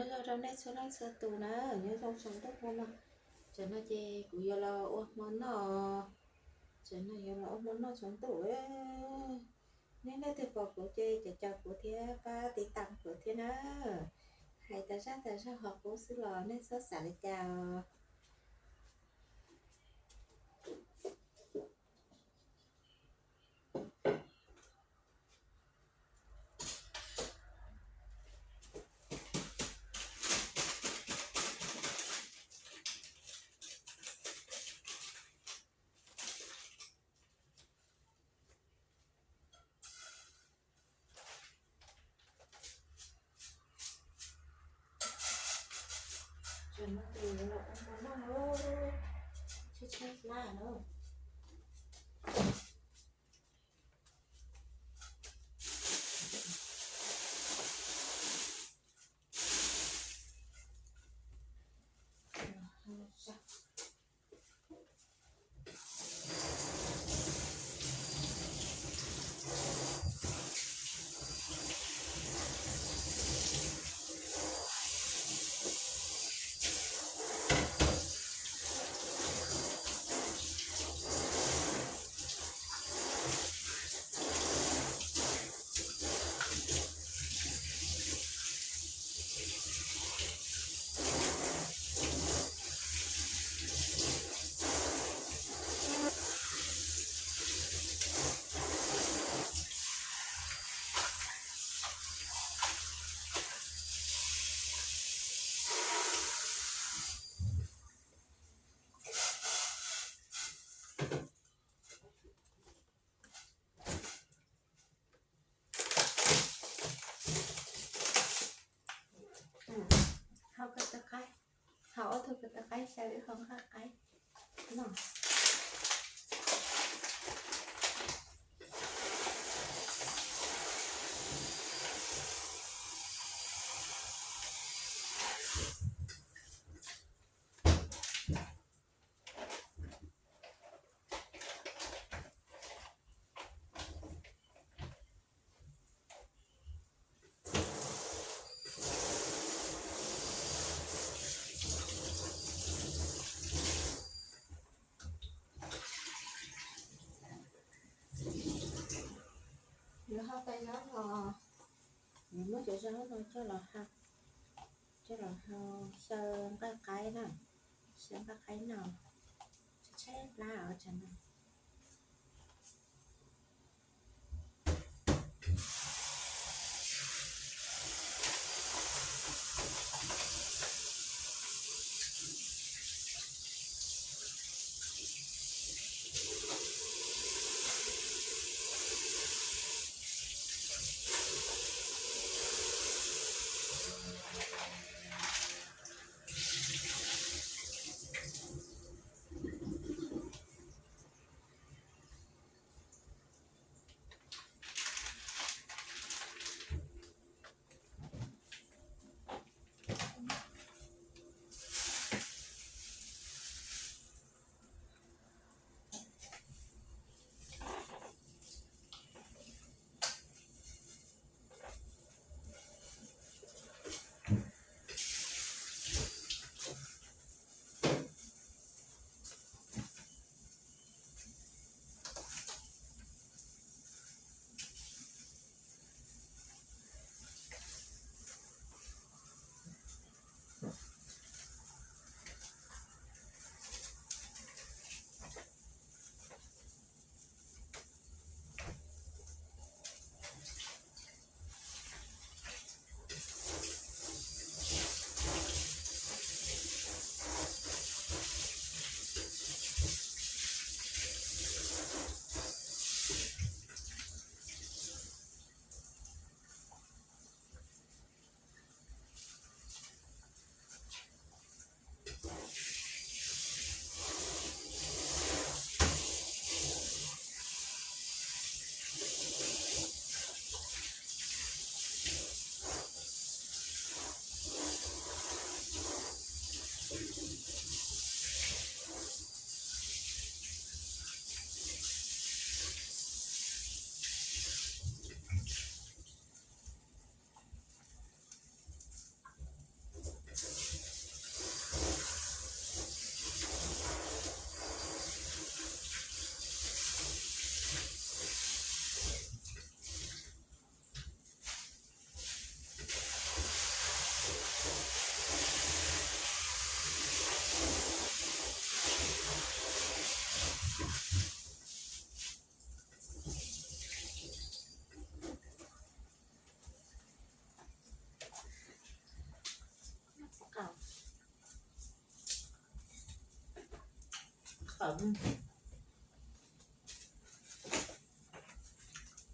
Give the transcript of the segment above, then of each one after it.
Nyob zoo rau nej txhua leej txhua tus na, nyob zoo tsaus ntuj no. Tam no ces kuv yuav los ua hmo noj, tam no yuav los ua hmo noj tsaus ntuj. Nej leej twg pom kuv ces caum caum kuv thiab pab tiv tam kuv thiab na. Hais tas zaj tas zog hos qub xwb los nej txhob xav li cas os. Tam no ces yuav los ua hmo noj, tshaib tshaib plab na. Hau ko taw qaib, hau ob tug ko taw qaib xyaw ib qho nqaij qaib no. Yuav hau tais zaub los, yuav muab cov zaub no coj los hau, coj los hau xyaw nqaij qaib na, xyaw nqaij qaib no, tshaib plab os tam no.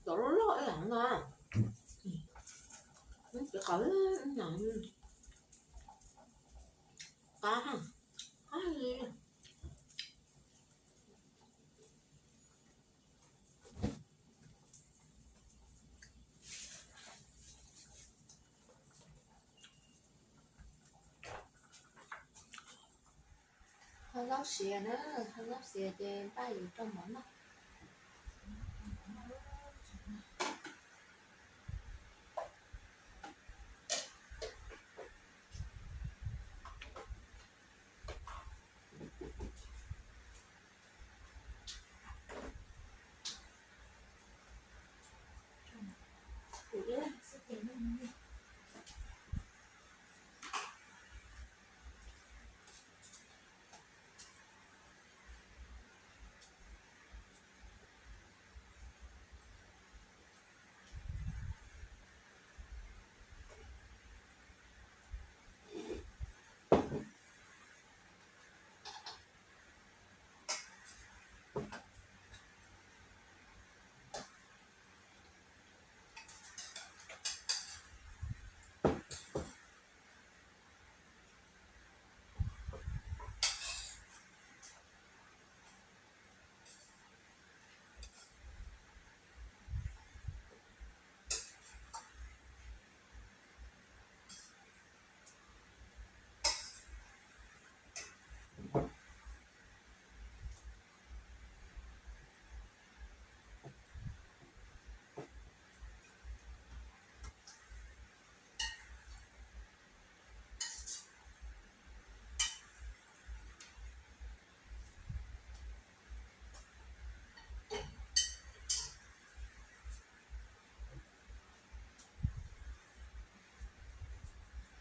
Cov loj loj ib yam no. Ces qab, qab, qab li. Ho zaub siav na, ho zaub siav ces npaj yuav rau mov noj.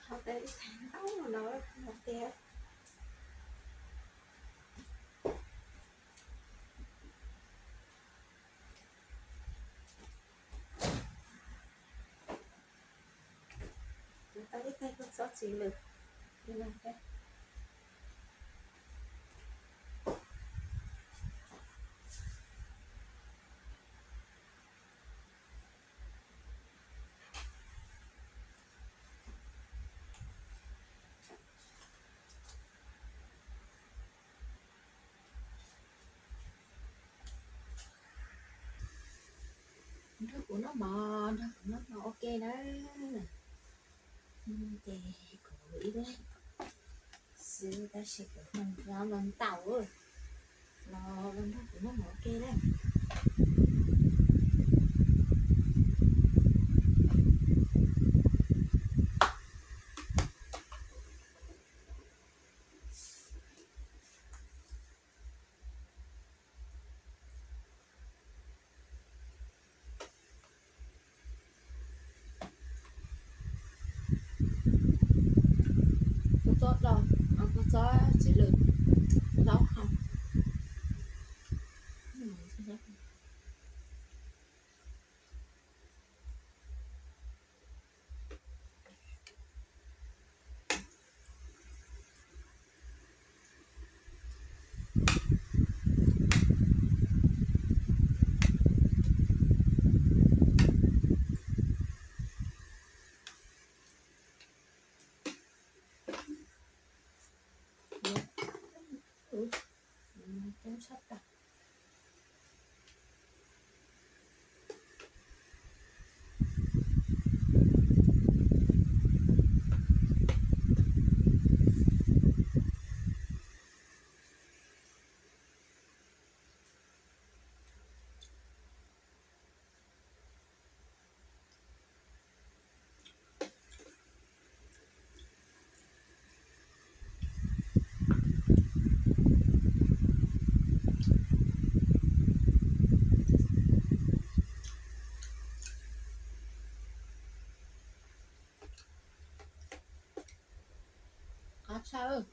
Ho tas ib tag ntaub no no tiag. Kuv tau ib tag kua txob txiv lws. Nrog kuv noj mov, nrog kuv noj mov ua ke na. Ces kuv ib leeg xwb tab sis kuv hmoov los ntau, los nrog kuv noj mov ua ke na. Kua txob los, kua txob txiv lws, zaub hau. Coob tshaj tag. Qab tshaj.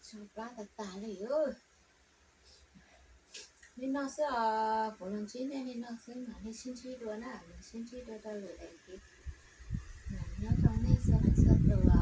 Tsau plab tas tas li. Li no xwb os, kuv los ntsib nej li no xwb, mam li sib ntsib dua na, mam sib ntsib dua rau lwm daim clip. Nyob zoo nej txhua leej txhua tus.